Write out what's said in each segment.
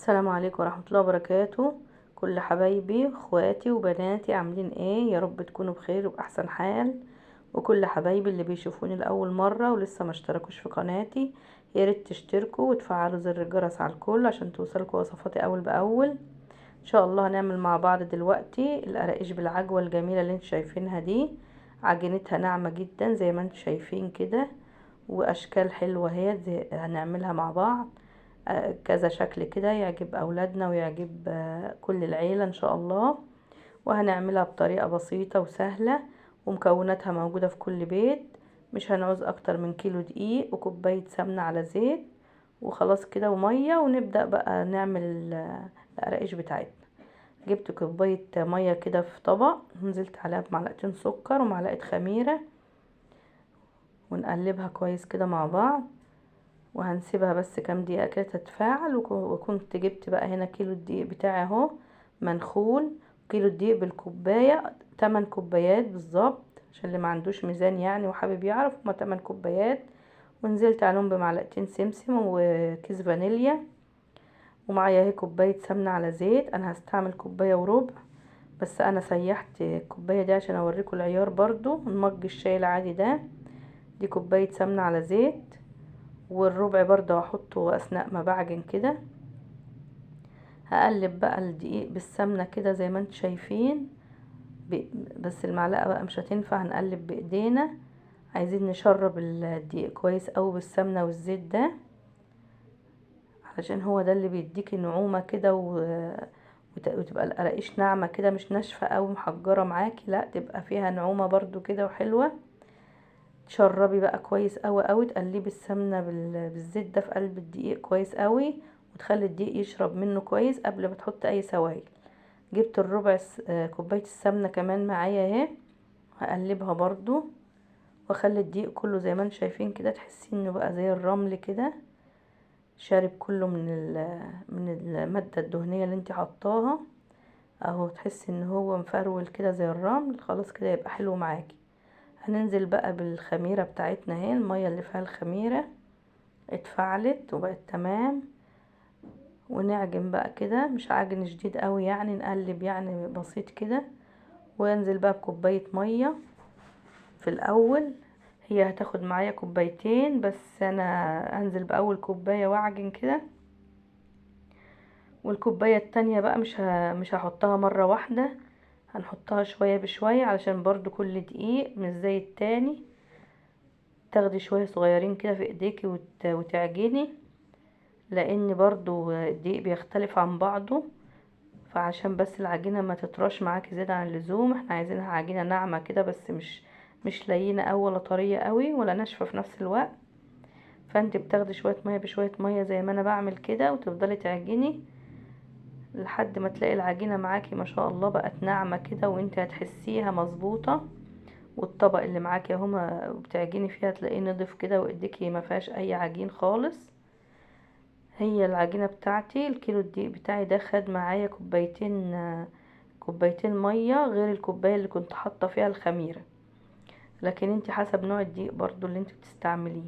السلام عليكم ورحمة الله وبركاته. كل حبايبي اخواتي وبناتي عاملين ايه؟ يا رب تكونوا بخير وبأحسن حال. وكل حبايبي اللي بيشوفوني لأول مرة ولسه ما اشتركوش في قناتي، يا ريت تشتركوا وتفعلوا زر الجرس على الكل عشان توصلكوا وصفاتي أول بأول. إن شاء الله هنعمل مع بعض دلوقتي القراقيش بالعجوة الجميلة اللي انتوا شايفينها دي. عجينتها ناعمة جدا زي ما انتوا شايفين كده، وأشكال حلوة اهي هنعملها مع بعض، كذا شكل كده يعجب أولادنا ويعجب كل العيلة إن شاء الله. وهنعملها بطريقة بسيطة وسهلة، ومكوناتها موجودة في كل بيت. مش هنعوز أكتر من كيلو دقيق وكوباية سمنة على زيت وخلاص كده ومية، ونبدأ بقى نعمل القراقيش بتاعتنا. جبت كوباية مية كده في طبق، نزلت عليها بمعلقتين سكر ومعلقة خميرة، ونقلبها كويس كده مع بعض، وهنسيبها بس كام دقيقة كده تتفاعل. وكنت جبت بقى هنا كيلو الدقيق بتاعي اهو منخول، كيلو الدقيق بالكوباية 8 كوبايات بالظبط، عشان اللي ما عندوش ميزان وحابب يعرف هما 8 كوبايات. ونزلت عليهم بمعلقتين سمسم وكيس فانيليا، ومعايا اهي كوباية سمنة على زيت. انا هستعمل كوباية وربع، بس انا سيحت الكوباية دي عشان اوريكم العيار برضو. المج الشاي العادي ده، دي كوباية سمنة على زيت، والربع برضو هحطه اثناء ما بعجن كده. هقلب بقى الدقيق بالسمنة كده زي ما انتم شايفين، بس المعلقة بقى مش هتنفع، هنقلب بايدينا. عايزين نشرب الدقيق كويس قوي بالسمنة والزيت ده، علشان هو ده اللي بيديكي نعومة كده وتبقى القراقيش ناعمة كده، مش ناشفة قوي محجرة معاكي، لا تبقى فيها نعومة برضو كده وحلوة. تشربي بقى كويس قوي قوي، تقلبي السمنة بالزيت ده في قلب الدقيق كويس قوي، وتخلي الدقيق يشرب منه كويس قبل ما تحطي اي سوائل. جبت الربع كوباية السمنة كمان معايا اهي، هقلبها برضو واخلي الدقيق كله زي ما انتم شايفين كده، تحسي انه بقى زي الرمل كده، شارب كله من المادة الدهنية اللي انت حطاها اهو، تحسي ان هو مفرول كده زي الرمل. خلاص كده يبقى حلو معاكي. هننزل بقى بالخميرة بتاعتنا اهي، المية اللي فيها الخميرة اتفعلت وبقت تمام. ونعجن بقى كده، مش عجن شديد قوي يعني، نقلب بسيط كده. وانزل بقى بكوباية مية في الاول، هي هتاخد معايا كوبايتين بس انا هنزل باول كوباية واعجن كده، والكوباية التانية بقى مش هحطها مرة واحدة، هنحطها شوية بشوية علشان برضو كل دقيق مش زي التاني. تاخدي شوية صغيرين كده في ايديكي وتعجني، لان برضو الدقيق بيختلف عن بعضه، فعشان بس العجينة ما تطرش معاكي زيادة عن اللزوم. احنا عايزينها عجينة ناعمة كده، بس مش لينة أوي ولا طرية أوي ولا ناشفة في نفس الوقت. فانت بتاخدي شوية مية بشوية مية زي ما انا بعمل كده، وتفضلي تعجني لحد ما تلاقي العجينة معاكي ما شاء الله بقت ناعمة كده، وانت هتحسيها مظبوطة. والطبق اللي معاكي اهو ما بتعجني فيها تلاقيه نضيف كده، وايديكي ما فيهاش اي عجين خالص. هي العجينة بتاعتي الكيلو الدقيق بتاعي ده خد معايا كوبايتين مية غير الكوباية اللي كنت حاطة فيها الخميرة، لكن انت حسب نوع الدقيق برضو اللي انت بتستعمليه.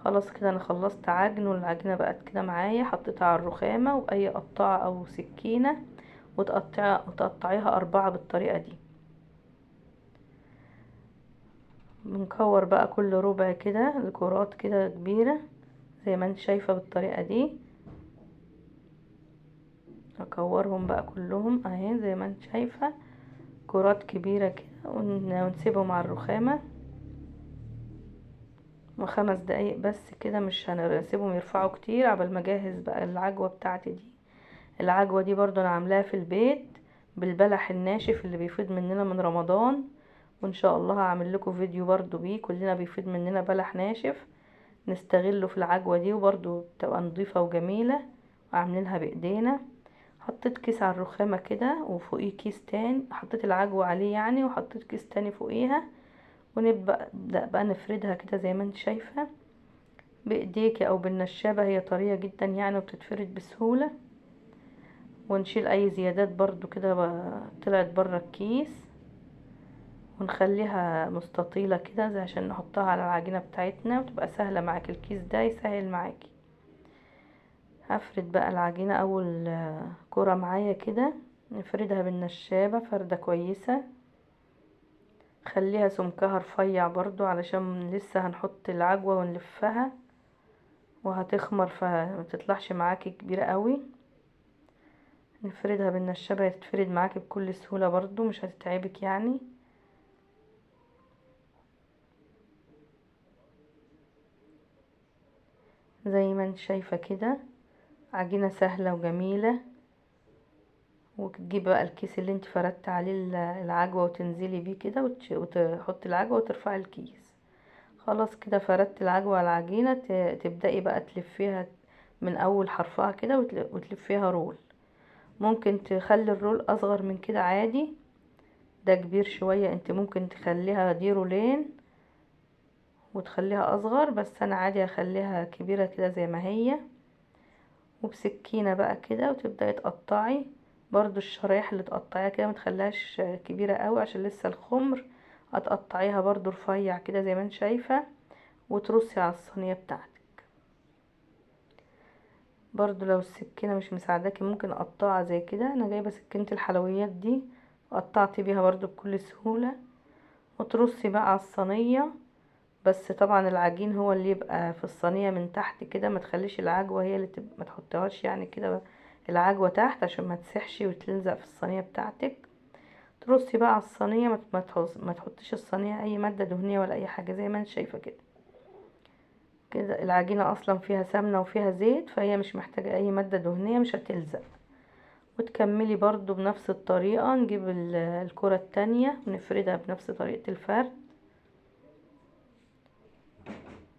خلاص كده انا خلصت عجن، والعجينة بقت كده معايا. حطيتها على الرخامة وبأي قطاعة او سكينة، وتقطعيها 4 بالطريقة دي. بنكور بقى كل ربع كده لكرات كده كبيرة زي ما انت شايفة بالطريقة دي. اكورهم بقى كلهم اهي زي ما انت شايفة، كرات كبيرة كده، ونسيبهم على الرخامة وخمس دقايق بس كده، مش هنسيبهم يرفعوا كتير عبال ما اجهز بقى العجوة بتاعتي دي. العجوة دي برضو انا عاملاها في البيت بالبلح الناشف اللي بيفيض مننا من رمضان، وان شاء الله هعمل لكم فيديو برضو بيه. كلنا بيفيض مننا بلح ناشف نستغله في العجوة دي، وبرضو بتبقى نظيفة وجميلة وعاملينها بايدينا. حطيت كيس على الرخامة كده وفوقيه كيس تاني، حطيت العجوة عليه وحطيت كيس تاني فوقيها، ونبدأ بقى نفردها كده زي ما انت شايفة بايديكي او بالنشابة، هي طرية جدا وبتتفرد بسهولة. ونشيل اي زيادات برضو كده طلعت بره الكيس، ونخليها مستطيلة كده زي عشان نحطها على العجينة بتاعتنا وتبقى سهلة معاكي. الكيس ده يسهل معاكي. هفرد بقى العجينة اول كرة معايا كده، نفردها بالنشابة فردة كويسة، خليها سمكها رفيع برضو علشان لسه هنحط العجوة ونلفها وهتخمر فما تطلعش معاكي كبيرة قوي. نفردها بالنشابة هتتفرد معاكي بكل سهولة برضو، مش هتتعبك يعني. زي ما انت شايفة كده عجينة سهلة وجميلة. وتجيبي بقى الكيس اللي انت فردت عليه العجوة وتنزلي بيه كده وتحطي العجوة وترفعي الكيس. خلاص كده فردت العجوة على العجينة، تبدأي بقى تلفيها من اول حرفها كده وتلفيها roll. ممكن تخلي ال roll اصغر من كده عادي، ده كبير شوية، انت ممكن تخليها دي رولين وتخليها اصغر، بس انا عادي هخليها كبيرة كده زي ما هي. وبسكينة بقى كده وتبدأي تقطعي برضو الشرايح اللي تقطعيها كده، ما تخليهاش كبيرة قوي عشان لسه الخمر، هتقطعيها برضو رفيع كده زي ما انت شايفة، وترصي على الصينية بتاعتك. برضو لو السكينة مش مساعداكي ممكن اقطعها زي كده، انا جايبة سكينة الحلويات دي قطعت بيها برضو بكل سهولة. وترصي بقى على الصينية، بس طبعا العجين هو اللي يبقى في الصينية من تحت كده، ما تخليش العجوة هي اللي ما تحطيهاش يعني كده العجوة تحت عشان ما تسحش وتلزق في الصينية بتاعتك. ترصي بقى على الصينية، ما تحطيش الصينية اي مادة دهنية ولا اي حاجة، زي ما انت شايفة كده. كده العجينة اصلا فيها سمنة وفيها زيت، فهي مش محتاجة اي مادة دهنية، مش هتلزق. وتكملي برضو بنفس الطريقة، نجيب الكرة التانية ونفردها بنفس طريقة الفرد،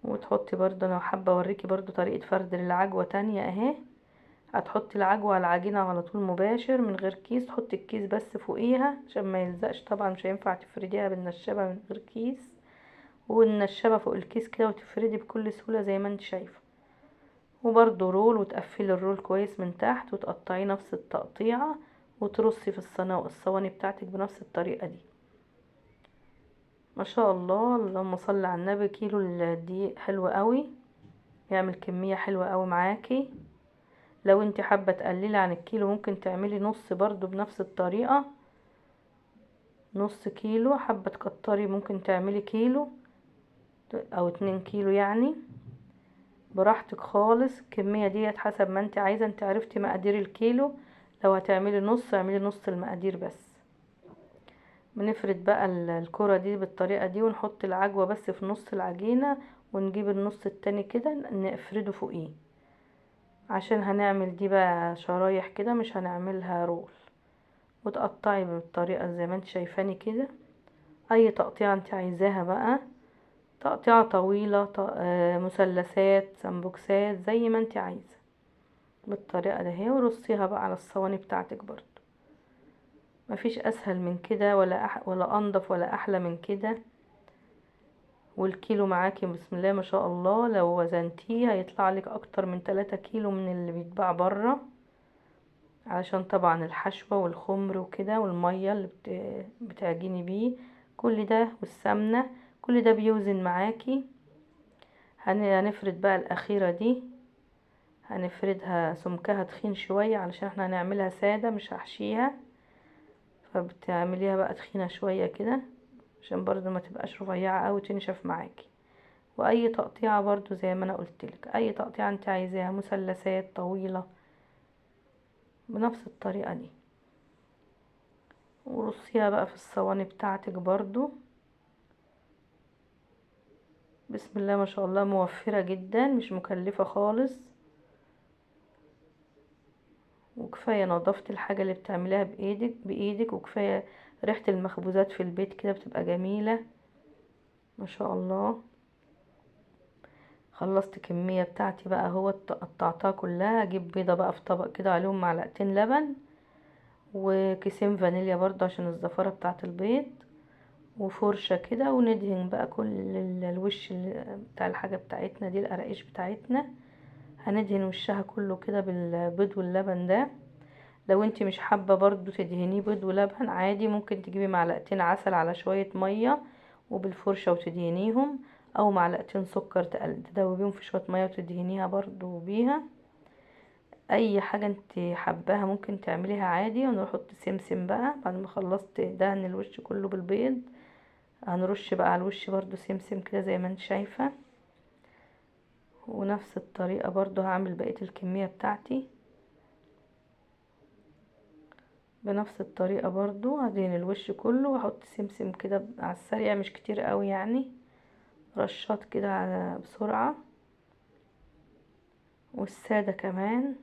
وتحطي برضو، انا حابة اوريكي برضو طريقة فرد للعجوة تانية اهي. هتحطي العجوة على العجينة على طول مباشر من غير كيس، تحطي الكيس بس فوقيها عشان ما يلزقش، طبعا مش هينفع تفرديها بالنشابة من غير كيس، والنشابة فوق الكيس كده وتفردي بكل سهولة زي ما انت شايفة. وبرضو roll، وتقفلي ال roll كويس من تحت وتقطعيه نفس التقطيعة، وترصي في الصواني بتاعتك بنفس الطريقة دي. ما شاء الله اللهم صل على النبي، كيلو الدقيق حلو قوي، يعمل كمية حلوة قوي معاكي. لو انت حابة تقللي عن الكيلو ممكن تعملي نص برضو بنفس الطريقة، نص كيلو. حابة تكتري ممكن تعملي كيلو او 2 كيلو، يعني براحتك خالص. الكمية ديت حسب ما انت عايزة، انت عرفتي مقادير الكيلو، لو هتعملي نص اعملي نص المقادير بس. بنفرد بقى الكرة دي بالطريقة دي، ونحط العجوة بس في نص العجينة، ونجيب النص التاني كده نفرده فوقيه، عشان هنعمل دي بقى شرايح كده مش هنعملها رول. وتقطعي بالطريقة زي ما انت شايفاني كده، اي تقطيعة انت عايزاها بقى، تقطيعة طويلة، مثلثات، سمبوكسات، زي ما انت عايزة بالطريقة ده اهي. ورصيها بقى على الصواني بتاعتك برضو، مفيش اسهل من كده ولا انضف ولا احلى من كده. والكيلو معاكي بسم الله ما شاء الله، لو وزنتيه هيطلع لك اكتر من 3 كيلو من اللي بيتباع بره، علشان طبعا الحشوة والخمر وكده والمية اللي بتعجني بيه كل ده والسمنة، كل ده بيوزن معاكي. هنفرد بقى الاخيرة دي، هنفردها سمكها تخين شوية علشان احنا هنعملها سادة مش هحشيها، فبتعمليها بقى تخينة شوية كده عشان برضو ما تبقاش رفيعة اوي تنشف معاكي. واي تقطيعة برضو زي ما انا قلتلك، اي تقطيعة انت عايزاها، مثلثات طويلة بنفس الطريقة دي. ورصيها بقى في الصواني بتاعتك برضو بسم الله ما شاء الله، موفرة جدا مش مكلفة خالص، وكفاية نظافة الحاجة اللي بتعمليها بايدك، وكفاية ريحة المخبوزات في البيت كده بتبقى جميلة ما شاء الله. خلصت كمية بتاعتي بقى اهو، قطعتها كلها. اجيب بيضة بقى في طبق كده عليهم معلقتين لبن وكيسين فانيليا برضو عشان الزفارة بتاعت البيض، وفرشة كده، وندهن بقى كل الوش بتاع الحاجة بتاعتنا دي، القراقيش بتاعتنا هندهن وشها كله كده بالبيض واللبن ده. لو انتي مش حابة برضو تدهنيه بيض ولبن عادي، ممكن تجيبي معلقتين عسل على شوية مية وبالفرشة وتدهنيهم، او معلقتين سكر تدوبيهم في شوية مية وتدهنيها برضو بيها. اي حاجة انت حباها ممكن تعمليها عادي. ونحط سمسم بقى بعد ما خلصت دهن الوش كله بالبيض، هنرش بقى على الوش برضو سمسم كده زي ما انت شايفة. ونفس الطريقة برضو هعمل بقية الكمية بتاعتي بنفس الطريقة برضو، هدهن الوش كله واحط سمسم كده على السريع، مش كتير قوي يعني، رشات كده على بسرعة. والسادة كمان.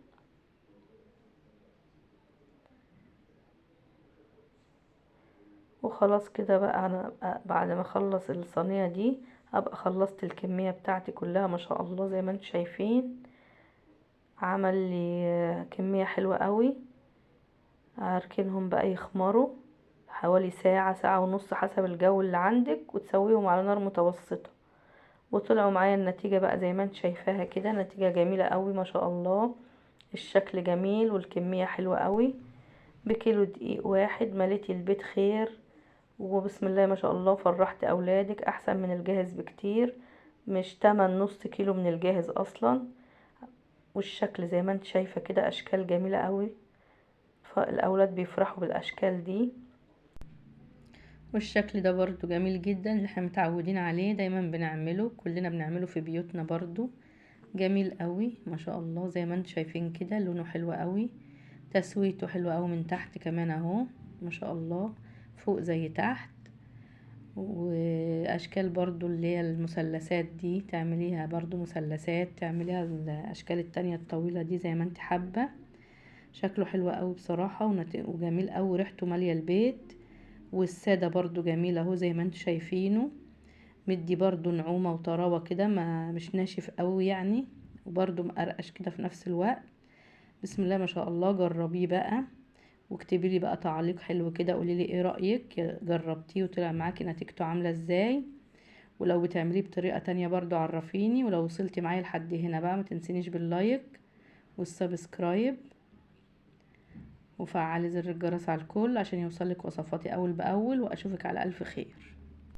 وخلاص كده بقى انا بعد ما اخلص الصينية دي هبقى خلصت الكمية بتاعتي كلها ما شاء الله. زي ما انتم شايفين عمل لي كمية حلوة قوي. هركنهم بقى يخمروا حوالي ساعة، ساعة ونص حسب الجو اللي عندك، وتسويهم على نار متوسطة. وطلعوا معايا النتيجة بقى زي ما انت شايفاها كده، نتيجة جميلة قوي ما شاء الله. الشكل جميل والكمية حلوة قوي. بكيلو دقيق واحد مليتي البيت خير، وبسم الله ما شاء الله فرحت اولادك، احسن من الجاهز بكتير، مش تمن نص كيلو من الجاهز اصلا. والشكل زي ما انت شايفة كده اشكال جميلة قوي، فالاولاد بيفرحوا بالاشكال دي. والشكل ده برضو جميل جدا اللي احنا متعودين عليه، دايما بنعمله، كلنا بنعمله في بيوتنا برضو، جميل قوي ما شاء الله. زي ما انتم شايفين كده لونه حلو قوي، تسويته حلوة قوي من تحت كمان اهو ما شاء الله، فوق زي تحت. واشكال برضو اللي هي المثلثات دي تعمليها برضو مثلثات، تعمليها الاشكال التانية الطويلة دي زي ما انت حابة. شكله حلو قوي بصراحة وجميل قوي، ريحته مالية البيت. والسادة برضو جميل اهو زي ما انتم شايفينه، مدي برضو نعومة وطراوة كده، ما مش ناشف قوي يعني، وبرضو مقرقش كده في نفس الوقت. بسم الله ما شاء الله. جربيه بقى واكتبي لي بقى تعليق حلو كده، قولي لي ايه رأيك، جربتيه وطلع معاكي نتيجته عاملة ازاي، ولو بتعمليه بطريقة تانية برضو عرفيني. ولو وصلتي معايا لحد هنا بقى ما تنسينيش بال like وال subscribe، وفعلي زر الجرس على الكل عشان يوصلك وصفاتي اول باول، واشوفك على الف خير.